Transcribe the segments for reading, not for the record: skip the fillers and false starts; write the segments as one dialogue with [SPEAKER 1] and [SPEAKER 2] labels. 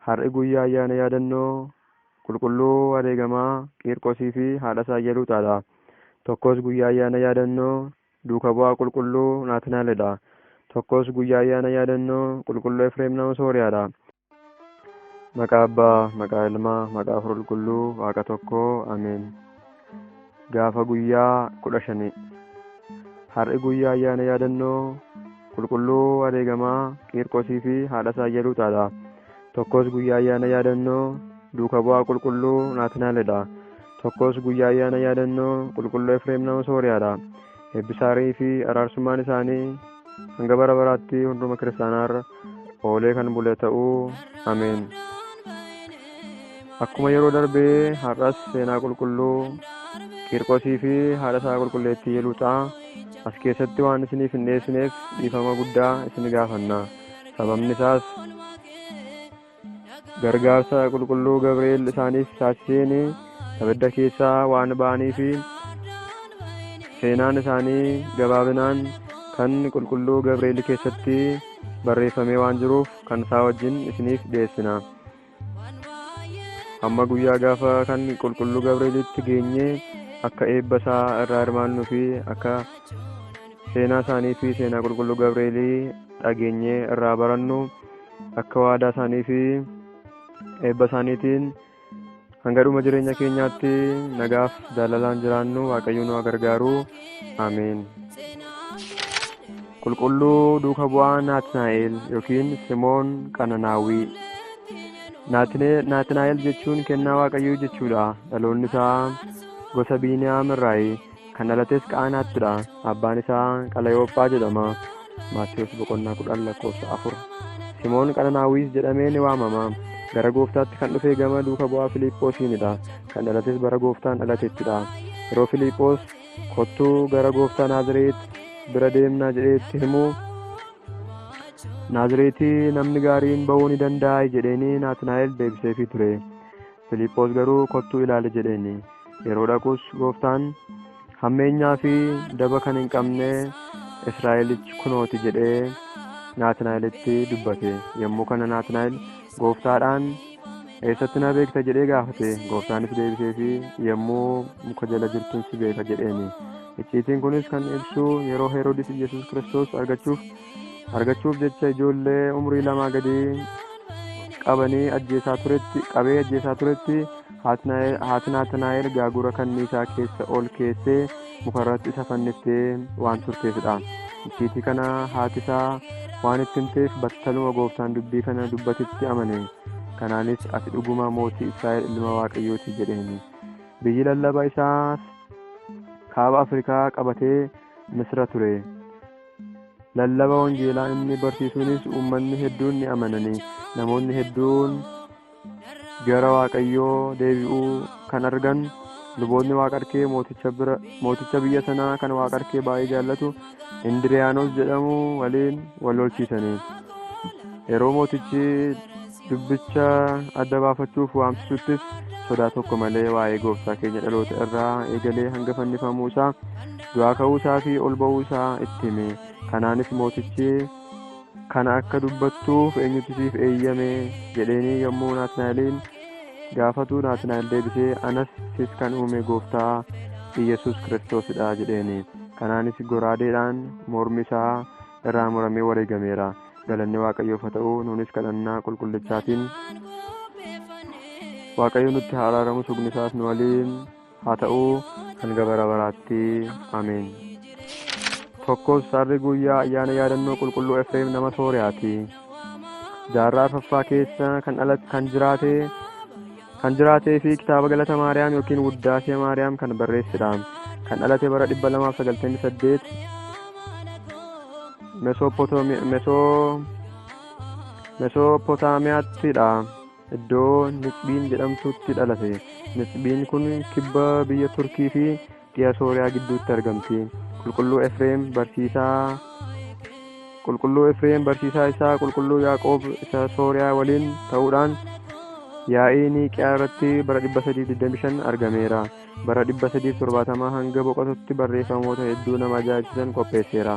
[SPEAKER 1] Har'i guyyaa ayyaana yaadannoo qulqulluu wareegamaa Qiirqosii fi haadha isaa Iyyeluuxaadha. Tokkos guyyaa ayyaana yaadannoo duuka bu'aa qulqulluu Naatnaa'elidha. Tokkos guyyaa ayyaana yaadannoo qulqulluu Efreem nama Sooriyaadha. Maqaa Abbaa, maqaa Ilmaa, maqaa Hafuura Qulqulluu, Waaqa tokkoo, Ameen. Gaafa guyyaa 15. Har'i guyyaa ayyaana yaadannoo qulqulluu wareegamaa Qiirqosii fi haadha isaa Iyyeluuxaadha. Tokkos guyyaa ayyaana yaadannoo duuka bu'aa qulqulluu Naatnaa'elidha. Tokkos guyyaa ayyaana yaadannoo qulqulluu Efreem nama Sooriyaadha. Eebbisaarii fi araarsummaan isaanii hanga bara baraatti hunduma kiristaanaarra oolee kan bule ta'uu, Ameen. Akkuma yeroo darbee har'as seenaa qulqulluu Qiirqosii fi haadha isaa qulqulleettii Iyyeluuxaa as keessatti waan isiniif hin dhiyeessineef dhiifama guddaa isin gaafanna. Sababni isaas gargaarsa qulqulluu Gabri'eel isaaniif taasiseen abidda keessaa waan ba'anii fi seenaan isaanii gabaabinaan kan qulqulluu Gabri'eel keessatti barreeffamee waan jiruuf kan isaa wajjin isiniif dhiyeessina. Hamma guyyaa gaafa kan qulqulluu Gabri'eelitti geenyee akka eebba isaa irraa hirmaannuu fi akka seenaa isaanii fi seenaa qulqulluu Gabri'eelii dhageenyee irraa barannu, akka waadaa isaanii fi eebba isaaniitiin hanga dhuma jireenya keenyaatti nagaaf jaalalaan jiraannu Waaqayyo nu haa gargaaru. Ameen. Qulqulluu duuka bu'aa Naatnaa'el yookiin Simoon Qananaawwii. Naatnaa'el jechuun kennaa Waaqayyoo jechuudha. Dhaloonni isaa gosa Biiniyaam irraayi. Kan dhalates Qaanaattidha. Abbaan isaa Qalayoophaa jedhama. Maatewos boqonnaa 10 lakkoofsa 4. Simoon Qananaawwiis jedhamee ni waamama. Gara gooftaatti kan dhufe gama duuka bu'aa Filiiphoosiinidha. Kan dhalates bara gooftaan dhalatettidha. Yeroo Filiiphoos kottuu gara gooftaa Naazireet bira deemnaa jedhee itti himu, Naazireetii namni gaariin ba'uu ni danda'a jedheenii Naatnaa'el deebiseefii ture. Filiiphoos garuu kottuu ilaali jedheeni. Yeroo dhaqus gooftaan hammeenyaa fi daba kan hin qabne Israa'elichi kunooti jedhee Naatnaa'elitti dubbate. Yommuu kana Naatnaa'el gooftaadhaan eessatti na beekta jedhee gaafate. Gooftaanis deebiseefii yommuu muka jala jirtun si beeka jedheeni. Icciitiin kunis kan ibsu yeroo Heroodis Yesuus Kiristoos argachuuf jecha ijoollee umrii lamaa gadi qabanii ajjeesaa turetti qabee ajjeesaa turetti haati Naatnaa'el gaagura kanniisaa keessa ol keessee mukarratti isa fanniftee waan turteefidha. Icciitii kana haati isaa waan itti himteef battaluma gooftaan dubbii kana dubbatitti amane. Kanaanis ati dhuguma mootii Israa'el ilma Waaqayyooti jedheeni. Biyyi lallaba isaas kaaba Afrikaa qabatee Misra ture. Lallaba wangeelaa inni barsiisuunis uummanni hedduun ni amanani. Namoonni hedduun gara Waaqayyoo deebi'uu kan argan luboonni Waaqarkee mooticha biyya sanaa kan Waaqarkee baay'ee jaallatu Indiriiyaanos jedhamu waliin wal lolchiisani. Yeroo mootichi dubbicha adda baafachuuf waamsisuttis sodaa tokko malee waa'ee gooftaa keenya dhaloota irraa eegalee hanga fannifamuu isaa, du'aa ka'uu isaa fi ol ba'uu isaa itti hime. Kanaanis mootichi kana akka dubbattuuf eenyutu siif eeyyame jedheenii yommuu Naatnaa'eliin gaafatu, Naatnaa'el deebisee anas sis kan uume gooftaa Iyyasuus Kiristoosidha jedheeni. Kanaanis goraadeedhaan mormi isaa irraa muramee wareegameera. Galanni Waaqayyoof haa ta'u, nuunis kadhannaa qulqullichaatiin Waaqayyo nutti haa araaramu, sugni isaas nu waliin haa ta'u hanga bara baraatti. Ameen. Tokkos har'i guyyaa ayyaana yaadannoo qulqulluu Efreem nama Sooriyaati. Jaarraa arfaffaa keessa kan dhalate kan jiraatee fi kitaaba galata Maariyaam yookiin Wuddaasee Maariyaam kan barreessedha. Kan dhalate bara 298 Mesopotamiyaаттidha. Iddoo Nitsbiin jedhamtutti dhalate. Nitsbiin kun kibba biyya Turkii fi dhiya Sooriyaa gidduutti argamti. Qulqulluu Efreem barsiisaa isaa Qulqulluu Yaaqoob isa Sooriyaa waliin ta'uudhaan yaa'ii Niiqiyaa irratti bara 325 argameera. Bara 370 hanga boqotutti barreeffamoota hedduu nama ajaa'ibsiisan qopheesseera.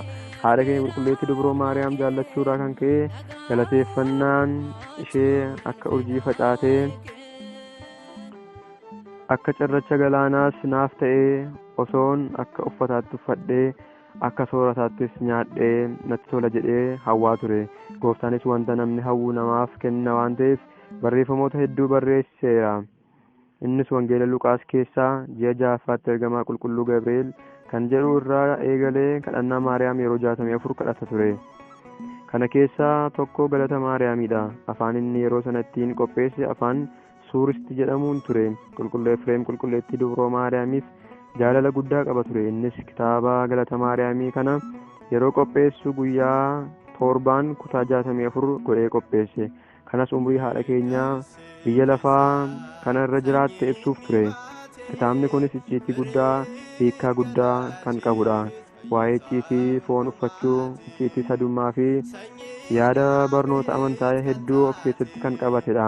[SPEAKER 1] Haadha keenya qulqulleettii Dubroo Maariyaam jaallachuurraa kan ka'e galateeffannaan ishee akka urjii facaatee akka cirracha galaanaas naaf ta'ee osoon akka uffataatti uffadhee akka soorataattis nyaadhee natti tola jedhee hawwaa ture. Gooftaanis wanta namni hawwu namaaf kenna waan ta'eef barreeffamoota hedduu barreesseera. Innis Wangeela Luqaas keessaa ji'a ja'affaatti ergamaa qulqulluu Gabri'eel kan jedhu irraa eegalee kadhannaa Maariyaam yeroo 64 kadhata ture. Kana keessaa tokko galata Maariyaamidha. Afaan inni yeroo sana ittiin qopheesse afaan Suuristi jedhamuun ture. Qulqulluu Efreem qulqulleettii Dubroo Maariyaamiif jaalala guddaa qaba ture. Innis kitaaba galata Maariyaamii kana yeroo qopheessu guyyaa torbaan kutaa 64 godhee qopheesse. Kanas umrii haadha keenyaa biyya lafaa kana irra jiraatte ibsuuf ture. Kitaabni kunis icciitii guddaa hiikkaa guddaa kan qabudha. Waa'ee icciitii foon uffachuu, icciitii sadummaa fi yaada barnoota amantaa hedduu of keessatti kan qabatedha.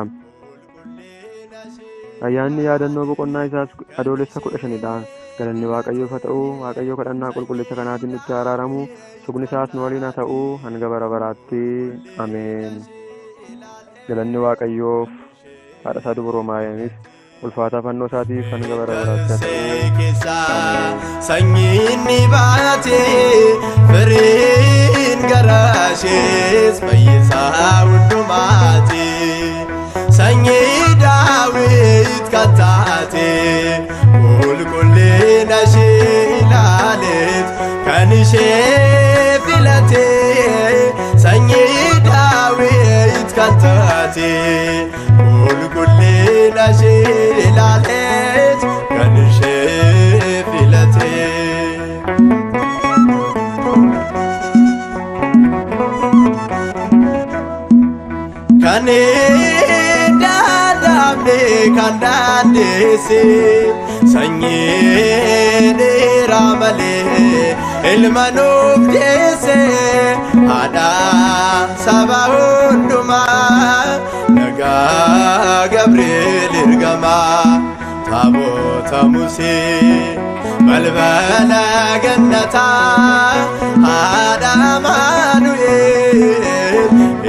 [SPEAKER 1] Ayyaanni yaadannoo boqonnaa isaas Adoolessa 15dha. Galanni Waaqayyoof haa ta'u, Waaqayyo kadhannaa qulqullicha kanaatiin nutti haa araaramu, sugni isaas nu waliin haa ta'u hanga bara baraatti. Ameen. Galanni Waaqayyoof, haadha isaa Dubroo Maariyaamiif, ulfaataa fannoo isaatiif hanga bara baraatti haa ta'u. Ameen.
[SPEAKER 2] Sanyiin ni baate firiin garaashees fayyisaa hundumaati. Sanyii Daawit kan taate qulqullina ishee ilaaleet kan ishee filate. Sanyii Daawit kan taate qulqullina ishee ilaaleet kan ishee filate. Kan danda'amne kan dandeesse sanyii dhiiraa malee ilma nuuf deesse haadha saba hundumaa nagaa Gabriel ergamaa taabota Musee balbala gannataa haadha Amaanu'eel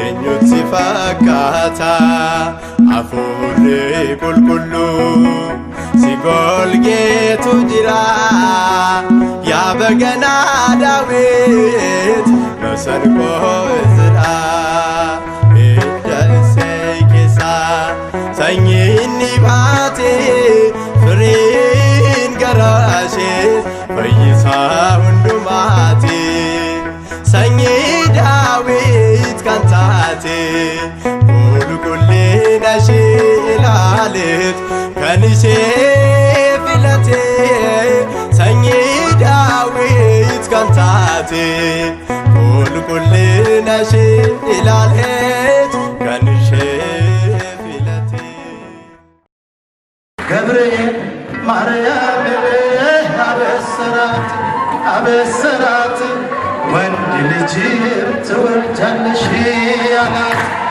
[SPEAKER 2] eenyutti fakkaata hafuurri qulqulluu si golgeetu jira yaa baganaa Daawit masanqoo Izraa hidda Isseey keessaa sanyiin ni baate firiin garaashee fayyisaa hundumaati. Sanyii Daawit kan taate qulqullina ishee ilaaleet kan ishee filate. Sanyii Daawit kan taate qulqullina ishee ilaaleet kan ishee filate.
[SPEAKER 3] ገብርኤል ማርያምን አበሰራት አበሰራት ወንድ ልጅም ትወልጃለሽ አላት።